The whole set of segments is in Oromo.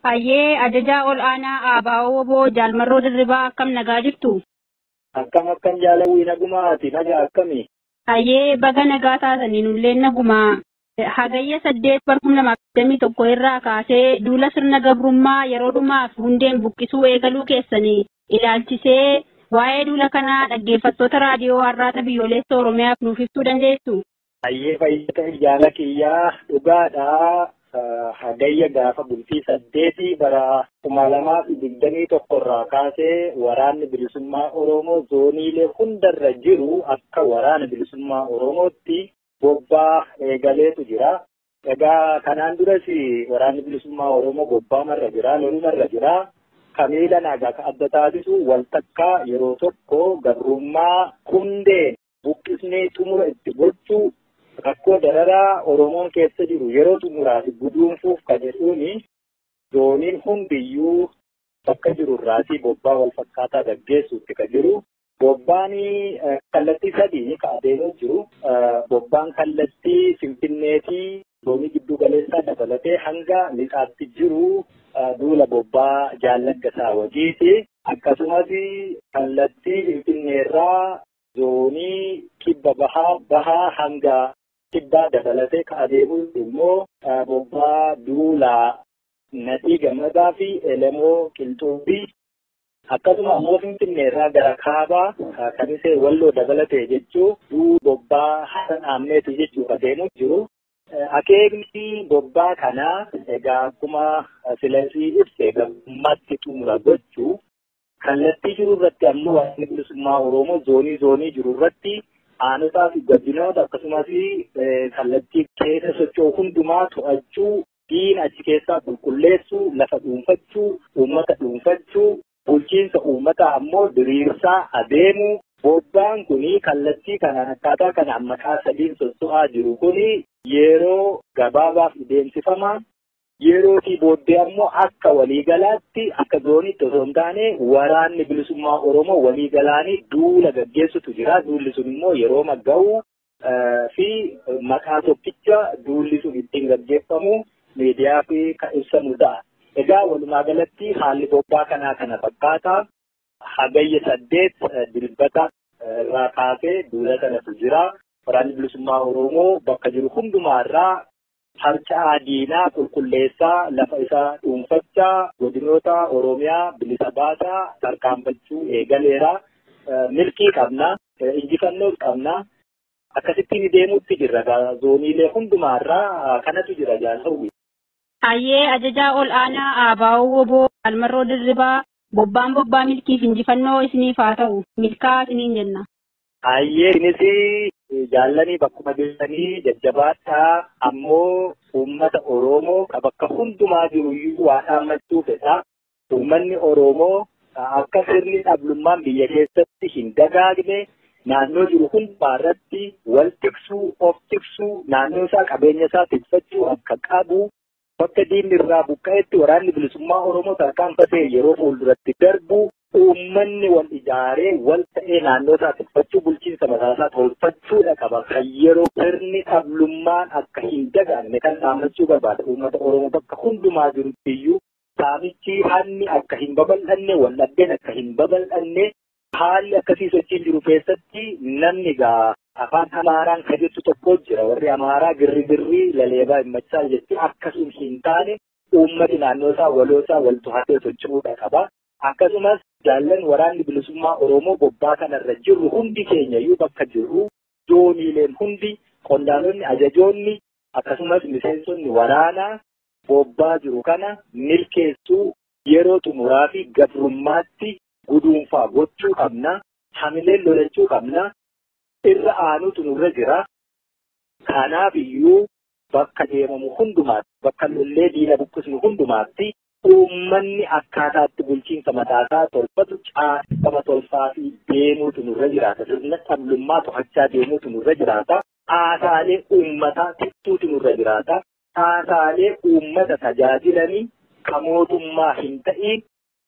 Hayyee ajajaa ol aanaa ABO WBO Jaal Marroo Dirribaa akkam nagaa jirtu? Akkam akkam jaalawwii nagumaati nagaa akkami? Hayyee baga nagaa taatanii nulleen nagumaa. Hagayya 8 bara 2021 irraa kaasee duula sirna gabrummaa yeroo dhumaaf hundeen buqqisuu eegaluu keessanii ilaalchisee waa'ee duula kanaa dhaggeeffattoota raadiyoo Arraata Biyyoolessa Oromiyaaf nuuf ibsuu dandeessu? Hayyee fayyada jaala kiyyaa dhugaadhaa. Hagayya gaafa bultii 8 bara 2021 irraa kaasee waraanni bilisummaa Oromoo zooniilee hundarra jiru akka waraana bilisummaa Oromootti bobbaa eegaleetu jira. Egaa kanaan duras waraanni bilisummaa Oromoo bobbaamarra jira, lolumarra jira. Kamiila nagaa ka adda taasisu waltakkaa yeroo tokko gabrummaa hundeen buqqisnee xumura itti gochuu rakkoo dararaa Oromoon keessa jiru yeroo xumuraaf guduunfuuf kan jedhuuni zooniin hundiyyuu bakka jiru irraatii bobbaa wal fakkaataa gaggeessuutti kan jiru. Bobbaan kallattii sadiin kan adeemaa jiru. Bobbaan kallattii Finfinneetii zoonii giddu galeessaa dabalatee hanga lixaatti jiru duula bobbaa Jaallaggasaa wajiiti. Akkasumas kallattii Finfinneerraa zoonii kibba bahaa bahaa hanga kibbaa dabalatee kan adeemu immoo bobbaa duulaa Nadhii Gammadaa fi Elemoo Qilxuubii. Akkasuma ammoo Finfinneerraa gara kaabaa Kamisee Walloo dabalatee jechuu duula bobbaa Hasan Aamneeti jechuu adeemu jiru. Akeekni bobbaa kanaa egaa akkuma filasii ibse gabrummaatti xumura gochuu kallattii jiru irratti ammoo waraanni bilisummaa Oromoo zoonii zoonii jiru irratti aanotaa fi godinoota akkasumas kallattii keessa socho'u hundumaa to'achuu, diina achi keessaa qulqulleessuu, lafa dhuunfachuu, uummata dhuunfachuu, bulchiinsa uummataa ammoo diriirsaa adeemuu. Bobbaan kuni kallattii kanaan akkaataa kanaan maqaa sadiin socho'aa jiru kuni yeroo gabaabaaf adeemsifama. Yerootii booddee ammoo akka waliigalaatti akka zooniitti osoo hin taane waraanni bilisummaa Oromoo waliigalaanii duula gaggeessutu jira. Duulli sun immoo yeroo magga'u fi maqaa tokkicha duulli sun ittiin gaggeeffamu miidiyaa fi kan ibsamu ta'a. Egaa walumaa galatti haalli bobbaa kanaa kana fakkaata. Hagayya 8 dilbata irraa kaasee duula kanatu jira. Waraanni bilisummaa Oromoo bakka jiru hundumaarraa harca'aa diinaa qulqulleessaa lafa isaa dhuunfachaa godinoota Oromiyaa bilisa baasaa tarkaanfachuu eegaleera. Milkii qabna, injifannoo qabna. Akkasittiin deemuutti jirra. Zooniilee hundumaarraa kanatu jira jaalawwi. Hayyee ajajaa ol aanaa ABO WBO Jaal Marroo Dirribaa bobbaan bobbaa milkiif injifannoo isiniif haa ta'u milkaa isiniin jenna. Hayyee isinis jaallanii bakkuma jirtanii jajjabaadhaa ammoo uummata Oromoo ka bakka hundumaa jiruyyuu waa dhaammachuu fedha. Uummanni Oromoo akka sirni dhablummaan biyya keessatti hin dagaagne naannoo jiru hundumaa irratti wal tiksuu, of tiksuu, naannoo isaa qabeenya isaa tikfachuu akka qabu bakka diinni irraa buqqa'etti waraanni bilisummaa Oromoo tarkaanfatee yeroo fuulduratti darbu uummanni wal ijaaree wal ta'ee naannoo isaa tikfachuu bulchiinsa mataa isaa tolfachuudha qaba. Kan yeroo sirni dhablummaan akka hin dagaagne kan dhaammachuu barbaada. Uummata Oromoo bakka hundumaa jirutti iyyuu saamichi hanni akka hin babal'anne, wal dhabdeen akka hin babal'anne haalli akkasii sochiin jiru keessatti namni gaa afaan Amaaraan kan jettu tokko jira. Warri Amaaraa girri girri laleebaa himmachaa jetti akkasuma hin taane uummati naannoo isaa waloo isaa wal to'atee socho'uudha qaba. Akkasumas jaallan waraanni bilisummaa Oromoo bobbaa kanarra jirru hundi keenya iyyuu bakka jirru zooniileen hundi qondaalonni ajajoonni akkasumas miseensonni waraanaa bobbaa jiru kana milkeessuu yeroo xumuraa fi gabrummaatti guduunfaa gochuu qabna. Hamileen lolachuu qabna. Irra aanutu nurra jira. Kanaaf iyyuu bakka deemamu hundumaatti, bakka lollee diina buqqisnu hundumaatti uummanni akkaataatti bulchiinsa mataasaa tolfatu caasama tolfaa fi deemuutu nurra jiraata. Sirna dhablummaa to'achaa deemuutu nurra jiraata. Caasaalee uummataa tiksuutu nurra jiraata. Caasaalee uummata tajaajilanii ka mootummaa hin ta'in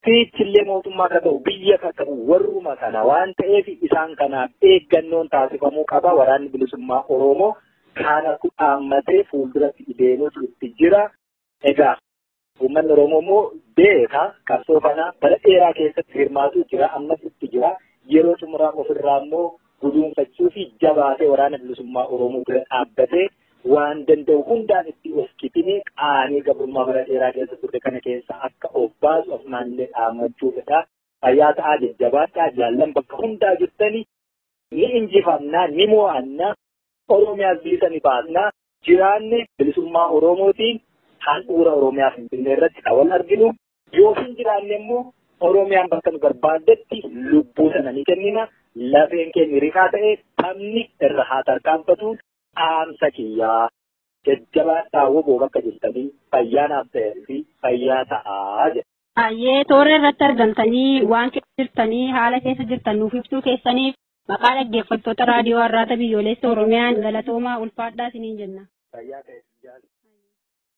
fiichillee mootummaa ka ta'u biyya ka ta'u warruma kana waan ta'eef isaan kanaaf eeggannoon taasifamuu qaba. Waraanni bilisummaa Oromoo kana dhaammatee fuulduratti deemuutu itti jira. Egaa Uummanni Oromoo immoo beeka qabsoo kana bara dheeraa keessatti hirmaatu jira, ammas itti jira. Yeroo xumuraa ofirraa immoo guduunfachuu fi jabaatee waraana bilisummaa Oromoo bira dhaabbatee waan danda'u hundaan itti of kitimee qaanii gabrummaa bara dheeraa keessa turre kana keessa akka of baasu asumaanillee dhaammachuu fedha. Fayyaa ta'aa, jajjabaadhaa, jaallan bakka hundaa jirtanii ni injifannaa, ni mo'annaa, Oromiyaas bilisa ni baasnaa, jiraanne bilisummaa Oromootiin handhuura Oromiyaa Finfinnee irratti kan wal arginu. Yoo hin jiraanne immoo Oromiyaan bakka nu barbaaddetti lubbuu sana ni kennina. Lafeen keenya riqaa ta'e taphni irra haa tarkaanfatu dhaamsa kiyyaa. Jajjabaadhaa WBO bakka jirtanii fayyaa naaf ta'ee fi fayyaa ta'aa jedha. Baay'ee toora irratti argamtanii waan keessa jirtanii haala keessa jirtan nuuf ibsuu keessaniif maqaa dhaggeeffattoota raadiyoo Arraata Biyyoolessa Oromiyaan galatoomaa ulfaadhaa isiniin jenna. Fayyaa ta'e.